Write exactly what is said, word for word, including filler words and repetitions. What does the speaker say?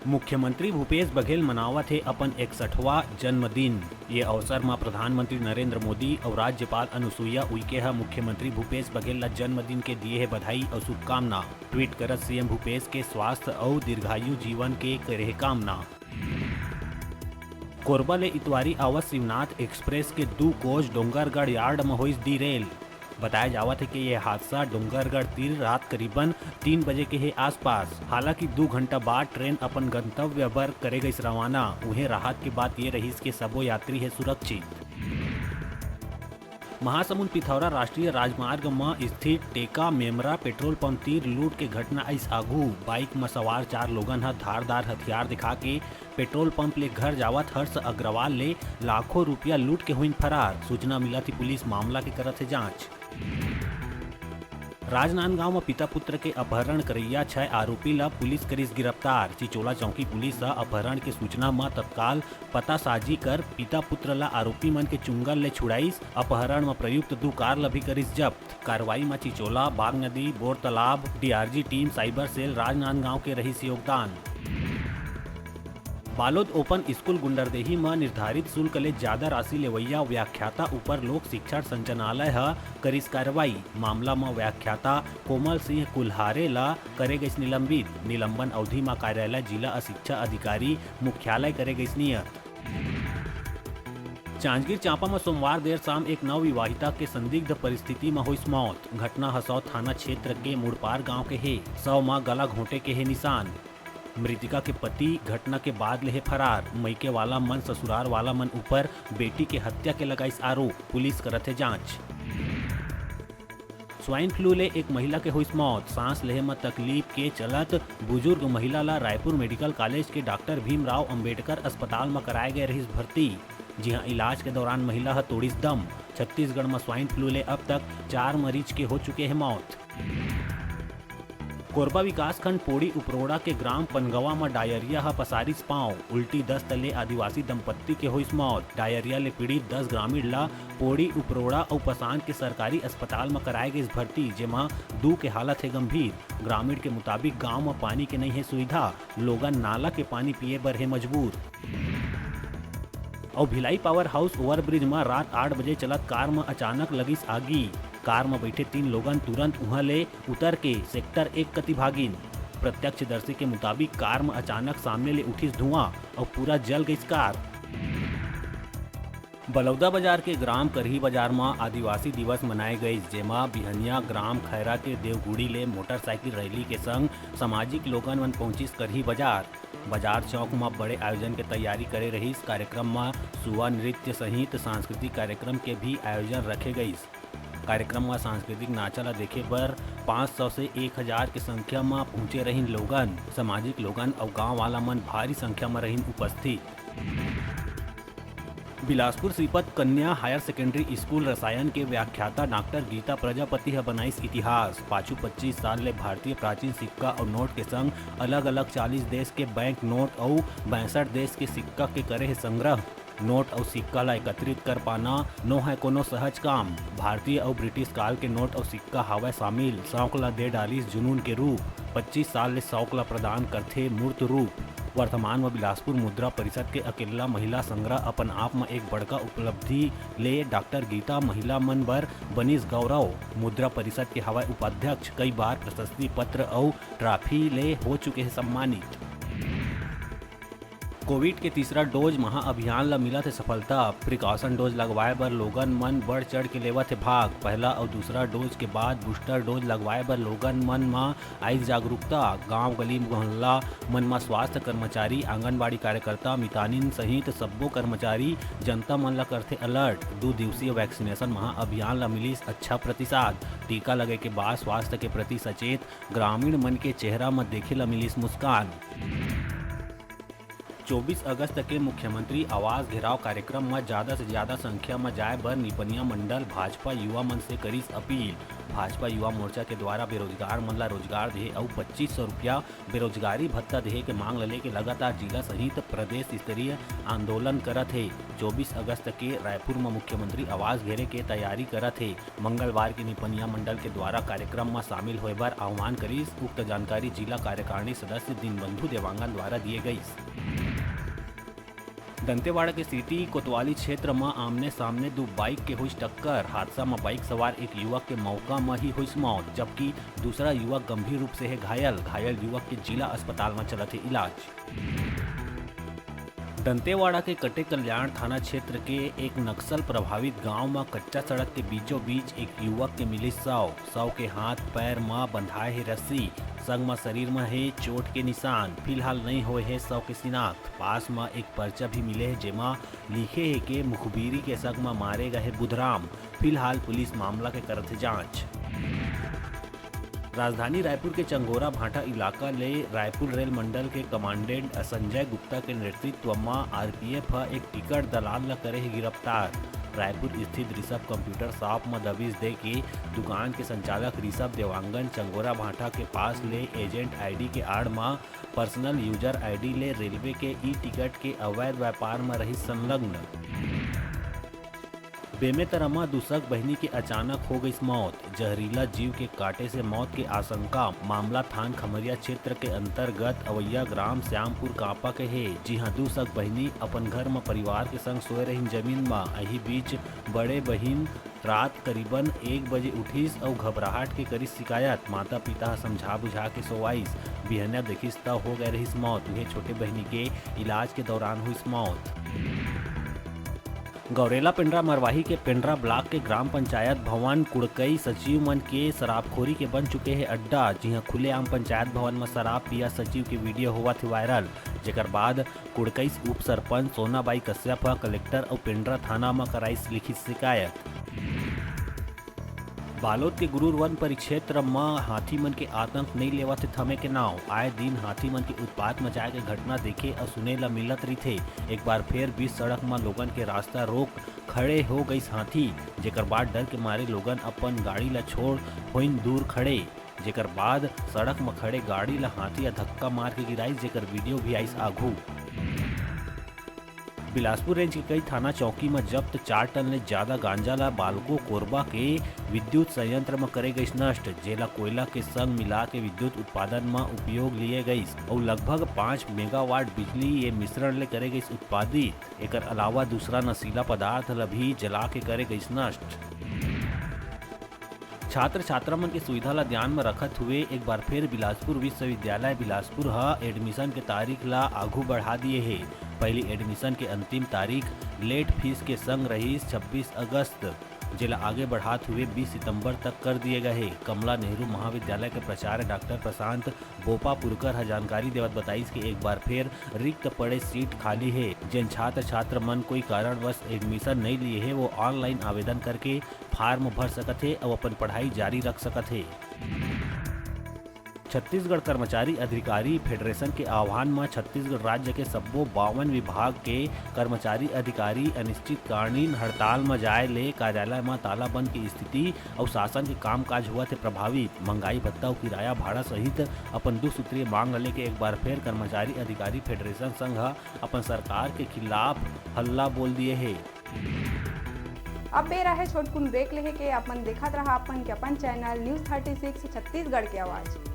मुख्यमंत्री भूपेश बघेल मनावत हे अपन इकसठवां जन्मदिन। ये अवसर म प्रधानमंत्री नरेंद्र मोदी अउ राज्यपाल अनुसुईया उइके ह मुख्यमंत्री भूपेश बघेल ल जन्मदिन के दिए हे बधाई अउ शुभकामना। ट्वीट करत सीएम भूपेश के स्वास्थ्य अउ दीर्घायु जीवन के करे हे कामना। कोरबा ले इतवारी आवत शिवनाथ एक्सप्रेस के दू कोच डोंगरगढ़ यार्ड म होइस डीरेल। बताया जावत हे कि ये हादसा डोंगरगढ़ तीर रात करीबन तीन बजे के हे आसपास। हालांकि दू घंटा बाद ट्रेन अपन गंतव्य बर करे गइस रवाना। उहें, राहत के बात ये रहिस कि सबो यात्री हे सुरक्षित। महासमुंद पिथौरा राष्ट्रीय राजमार्ग म स्थित टेका मेमरा पेट्रोल पंप तीर लूट के घटना आइस आगू। बाइक म सवार चार लोगन ह धारदार हथियार दिखा के पेट्रोल पंप ले घर जावत हर्ष अग्रवाल ले लाखों रुपया लूट के होइन फरार। सूचना मिलत ही पुलिस मामला के करत हे जांच। राजनांदगांव म पिता पुत्र के अपहरण करइया छह आरोपी ल पुलिस करिस गिरफ्तार। चिचोला चौकी पुलिस ह अपहरण के सूचना म तत्काल पतासाजी कर पिता पुत्र ल आरोपी मन के चुंगल ले छुड़ाइस। अपहरण म प्रयुक्त दू कार ल भी करिस जब्त। कार्रवाई म Chichola, Bagnadi, Bortalab, DRG team, cyber cell, Rajnandgaon के रहिस योगदान। बालोद ओपन स्कूल गुंडरदेही म निर्धारित शुल्क ले ज्यादा राशि लेवइया व्याख्याता ऊपर लोक शिक्षण संचालनालय ह करिस कार्रवाई। मामला म व्याख्याता कोमल सिंह कुल्हारे ल करे गइस निलंबित। निलंबन अवधि म कार्यालय जिला शिक्षा अधिकारी मुख्यालय करे गइस नियत। जांजगीर चांपा म सोमवार देर शाम एक नवविवाहिता के संदिग्ध परिस्थिति म होइस मौत। घटना हसौद थाना क्षेत्र के मुड़पार गांव के हे। शव म गला घोंटे के हे निशान। मृतिका के पति घटना के बाद ले हे फरार। मइके वाला मन ससुरार वाला मन ऊपर बेटी के हत्या के लगाइस आरोप, पुलिस करत हे जांच। स्वाइन फ्लू ले एक महिला के होइस मौत। सांस लेहे म तकलीफ के चलत बुजुर्ग महिला ला रायपुर मेडिकल कॉलेज के डॉक्टर भीमराव अंबेडकर अस्पताल म कराए गए रहिस भर्ती, जिहां इलाज के दौरान महिला ह तोड़िस दम। छत्तीसगढ़ म स्वाइन फ्लू ले अब तक चार मरीज के हो चुके हे मौत। कोरबा विकासखंड पोड़ी उपरोड़ा के ग्राम पनगवा म डायरिया ह पसारिस पांव। उल्टी दस्त ले आदिवासी दंपत्ति के होइस मौत। डायरिया ले पीड़ित दस ग्रामीण ला पोड़ी उपरोड़ा अउ पसान के सरकारी अस्पताल म कराए गइस भर्ती, जेमा दू के हालत हे गंभीर। ग्रामीण के मुताबिक, गांव म पानी के नइ हे सुविधा, लोगन नाला के पानी पिए बर हे मजबूर। अउ भिलाई पावर हाउस ओवरब्रिज म रात आठ बजे चलत कार म अचानक लगिस आगी। कार म बइठे तीन लोगन तुरंत उहां ले उतर के सेक्टर एक कति भागिन। प्रत्यक्षदर्शी के मुताबिक, कार म अचानक सामने ले उठिस धुआं अउ पूरा जल गइस कार। बलौदा बाजार के ग्राम करही बाजार म आदिवासी दिवस मनाए गइस, जेमा बिहनिया ग्राम खैरा के देवगुड़ी ले मोटरसाइकिल रैली के संग सामाजिक लोगन मन पहुंचिस करही बाजार। बाजार चौक म बड़े आयोजन के तैयारी करे रहिस। कार्यक्रम म सुआ नृत्य सहित सांस्कृतिक कार्यक्रम के भी आयोजन रखे गइस। कार्यक्रम म सांस्कृतिक नाचा ल देखे बर पाँच सौ से एक हजार के संख्या म पहुंचे रहिन लोगन। सामाजिक लोगन अउ गांव वाला मन भारी संख्या म रहिन उपस्थित। बिलासपुर श्रीपद कन्या हायर सेकेंडरी स्कूल रसायन के व्याख्याता डॉक्टर गीता प्रजापति ह बनाइस इतिहास। पाछू पच्चीस साल ले भारतीय प्राचीन सिक्का अउ नोट के संग अलग-अलग चालीस देश के बैंक नोट अउ पैंसठ देश के सिक्का के करे हे संग्रह। नोट अउ सिक्का ला एकत्रित कर पाना नो है कोनो सहज काम। भारतीय अउ ब्रिटिश काल के नोट अउ सिक्का हावय शामिल। शौक ला दे डालिस जुनून के रूप। पच्चीस साल ले शौक ला प्रदान करथे मूर्त रूप। वर्तमान म बिलासपुर मुद्रा परिषद के अकेल्ला महिला संग्रह अपन आप म एक बड़का उपलब्धि ले डॉक्टर गीता महिला मन बर बनिस गौरव। मुद्रा परिषद के हवय उपाध्यक्ष, कई बार प्रशस्ति पत्र अउ ट्रॉफी ले हो चुके हे सम्मानित। कोविड के तीसरा डोज महाअभियान ल मिलत हे सफलता। प्रिकॉशन डोज लगवाए बर लोगन मन बढ़ चढ़ के लेवत हे भाग। पहला अउ दूसरा डोज के बाद बूस्टर डोज लगवाए बर लोगन मन म आइस जागरूकता। गांव गली मोहल्ला मन म स्वास्थ्य कर्मचारी, आंगनबाड़ी कार्यकर्ता, मितानिन सहित सब्बो कर्मचारी जनता मन ल करथे अलर्ट। दू दिवसीय वैक्सीनेशन महाअभियान ल मिलिस अच्छा प्रतिसाद। टीका लगे के बाद स्वास्थ्य के प्रति सचेत ग्रामीण मन के चेहरा म देखे ल मिलिस मुस्कान। चौबीस अगस्त के मुख्यमंत्री आवास घेराव कार्यक्रम म ज्यादा से ज्यादा संख्या म जाए बर निपनिया मंडल भाजपा युवा मन से करिस अपील। भाजपा युवा मोर्चा के द्वारा बेरोजगार मन ला रोजगार देहे अउ पच्चीस सौ रुपया बेरोजगारी भत्ता देहे के मांग ल लेके लगातार जिला सहित प्रदेश स्तरीय आंदोलन करत हे। चौबीस अगस्त के रायपुर म मुख्यमंत्री आवास घेरे के तैयारी करत हे। मंगलवार के निपनिया मंडल के द्वारा कार्यक्रम म शामिल होय बर आह्वान करिस। उक्त जानकारी जिला कार्यकारिणी सदस्य दीनबंधु देवांगन द्वारा दिए गईस। दंतेवाड़ा के सिटी कोतवाली क्षेत्र म आमने सामने दू बाइक के होइस टक्कर। हादसा म बाइक सवार एक युवक के मौका म ही होइस मौत, जबकि दूसरा युवक गंभीर रूप से हे घायल। घायल युवक के जिला अस्पताल म चलत हे इलाज। दंतेवाड़ा के कटे कल्याण थाना क्षेत्र के एक नक्सल प्रभावित गांव म कच्चा सड़क के बीचों बीच एक युवक के मिलिस शव। शव के हाथ पैर म बंधाए हे रस्सी, संग म शरीर म हे चोट के निशान। फिलहाल नइ होए हे शव के शिनाख्त। पास म एक पर्चा भी मिले हे, जेमा लिखे हे के मुखबिरी के शक म मारे गए हे बुधराम। फिलहाल पुलिस मामला के करत हे जांच। राजधानी रायपुर के चंगोरा भाटा इलाका ले रायपुर रेल मंडल के कमांडेंट संजय गुप्ता के नेतृत्व म आरपीएफ ह एक टिकट दलाल ल करे हे गिरफ्तार। रायपुर स्थित ऋषभ कंप्यूटर शॉप म दबिश दे के दुकान के संचालक ऋषभ देवांगन चंगोरा भाटा के पास ले एजेंट आईडी के आड़ म पर्सनल यूजर आईडी ले रेलवे के ई टिकट के अवैध व्यापार म रहिस संलग्न। बेमेतरा म दू सग बहिनी के अचानक हो गइस मौत। जहरीला जीव के काटे से मौत के आशंका। मामला थान खमरिया क्षेत्र के अंतर्गत अवैया ग्राम श्यामपुर कांपा के हे, जिहां दू सग बहिनी अपन घर म परिवार के संग सोए रहिन जमीन म। एही बीच बड़े बहिन रात करीबन एक बजे उठिस अउ घबराहट के करिस शिकायत। माता पिता ह समझा बुझा के सोवाइस। बिहनिया देखिस त हो गए रहिस मौत। उहे छोटे बहिनी के इलाज के दौरान हुइस मौत। गौरेला पेंड्रा मरवाही के पेंड्रा ब्लॉक के ग्राम पंचायत भवन कुड़कई सचिव मन के शराबखोरी के बन चुके हे अड्डा। जिहां खुलेआम पंचायत भवन म शराब पिया सचिव के वीडियो होवत हे वायरल, जेकर बाद कुड़कई उप सरपंच सोनाबाई कश्यप ह कलेक्टर अउ पेंड्रा थाना म कराइस लिखित शिकायत। बालोद के गुरूर वन परिक्षेत्र म हाथी मन के आतंक नइ लेवत हे थमे के नाव। आए दिन हाथी मन के उत्पात मचाए के घटना देखे अउ सुने ल मिलत रहिथे। एक बार फेर बीच सड़क म लोगन के रास्ता रोक खड़े हो गइस हाथी, जेकर बाद डर के मारे लोगन अपन गाड़ी ल छोड़ होइन दूर खड़े, जेकर बाद सड़क म खड़े गाड़ी ल हाथी ह धक्का मार के गिराइस, जेकर वीडियो भी आइस आघू। बिलासपुर रेंज के कई थाना चौकी म जब्त चार टन ले ज्यादा गांजा ला बालको कोरबा के विद्युत संयंत्र म करे गइस नष्ट, जेला कोयला के संग मिला के विद्युत उत्पादन म उपयोग लिए गइस अउ लगभग पाँच मेगावाट बिजली ये मिश्रण ले करे गइस उत्पादित। एकर अलावा दूसरा नशीला पदार्थ ल भी जला के करे गइस नष्ट। छात्र छात्रा मन के सुविधा ल ध्यान म रखत हुए एक बार फिर बिलासपुर विश्वविद्यालय बिलासपुर ह एडमिशन के तारीख ल आघू बढ़ा दिए हे। पहली एडमिशन के अंतिम तारीख लेट फीस के संग रहिस छब्बीस अगस्त, जेला आगे बढ़ात हुए बीस सितंबर तक कर दिए गए हे। कमला नेहरू महाविद्यालय के प्राचार्य डॉक्टर प्रशांत बोपापुरकर ह जानकारी देवत बताइस कि एक बार फिर रिक्त पड़े सीट खाली हे। जेन छात्र छात्र मन कोई कारणवश एडमिशन नइ लिए हे, वो ऑनलाइन आवेदन करके फार्म भर सकत हे अउ अपन पढ़ाई जारी रख सकत हे। छत्तीसगढ़ कर्मचारी अधिकारी फेडरेशन के आह्वान म छत्तीसगढ़ राज्य के सब्बो बावन विभाग के कर्मचारी अधिकारी अनिश्चितकालीन हड़ताल म जाए ले कार्यालय म तालाबंद के स्थिति अउ शासन के कामकाज होवत हे प्रभावित। महंगाई भत्ता अउ किराया भाड़ा सहित अपन दू सूत्रीय मांग ल लेके एक बार फेर कर्मचारी अधिकारी फेडरेशन संघ ह अपन सरकार के खिलाफ हल्ला बोल दिए हे। अब बेरा हे छोटकुन ब्रेक लेहे के। अपन देखत रहा अपन के अपन channel news thirty six Chhattisgarh के आवाज़।